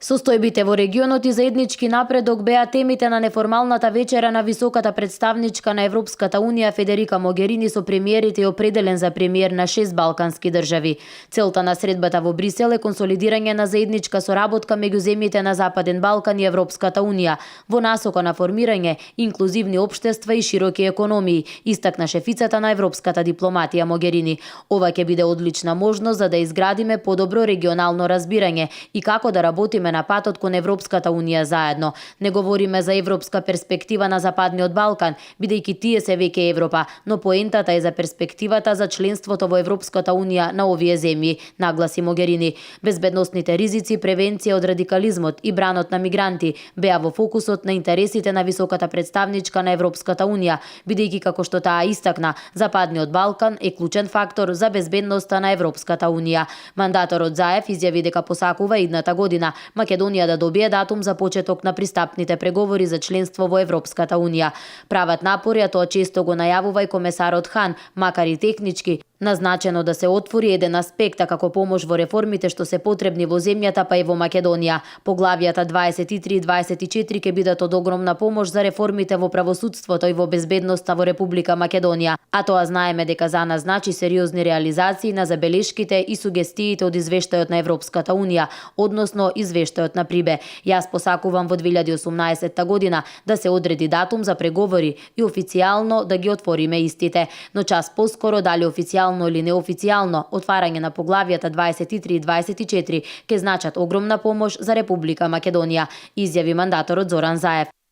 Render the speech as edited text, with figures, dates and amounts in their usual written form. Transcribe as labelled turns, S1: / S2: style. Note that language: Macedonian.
S1: Состојбите во регионот и заеднички напредок беа темите на неформалната вечера на високата представничка на Европската Унија Федерика Могерини со премиерите и определен за премиер на 6 балкански држави. Целта на средбата во Брисел е консолидирање на заедничка соработка меѓу земјите на Западен Балкан и Европската Унија во насока на формирање инклузивни општества и широки економии, истакна шефицата на европската дипломатија Могерини. Ова ќе биде одлична можност за да изградиме подобро регионално разбирање и како да работиме на патот кон Европската Унија заедно. Не говориме за европска перспектива на Западниот Балкан, бидејќи тие се веќе Европа, но поентата е за перспективата за членството во Европската Унија на овие земји, нагласи Могерини. Безбедносните ризици, превенција од радикализмот и бранот на мигранти беа во фокусот на интересите на високата представничка на Европската Унија, бидејќи како што таа истакна, Западниот Балкан е клучен фактор за безбедноста на Европската Унија. Мандаторот Заев изјави дека посакува идната година Македонија да добие датум за почеток на пристапните преговори за членство во Европската Унија. Прават напори, а тоа често го најавува и комесарот Хан, макар и технички, назначено да се отвори еден аспект како помош во реформите што се потребни во земјата, па и во Македонија. Поглавијата 23 и 24 ќе бидат од огромна помош за реформите во правосудството и во безбедноста во Република Македонија, а тоа знаеме дека за нас значи сериозни реализации на забелешките и сугестиите од извештајот на Европската Унија, односно извештајот на Прибе. Јас посакувам во 2018 година да се одреди датум за преговори и официјално да ги отвориме истите, но час поскоро дали официјално или неофицијално отварање на поглавијата 23 и 24 ќе значат огромна помош за Република Македонија, изјави мандаторот Зоран Заев.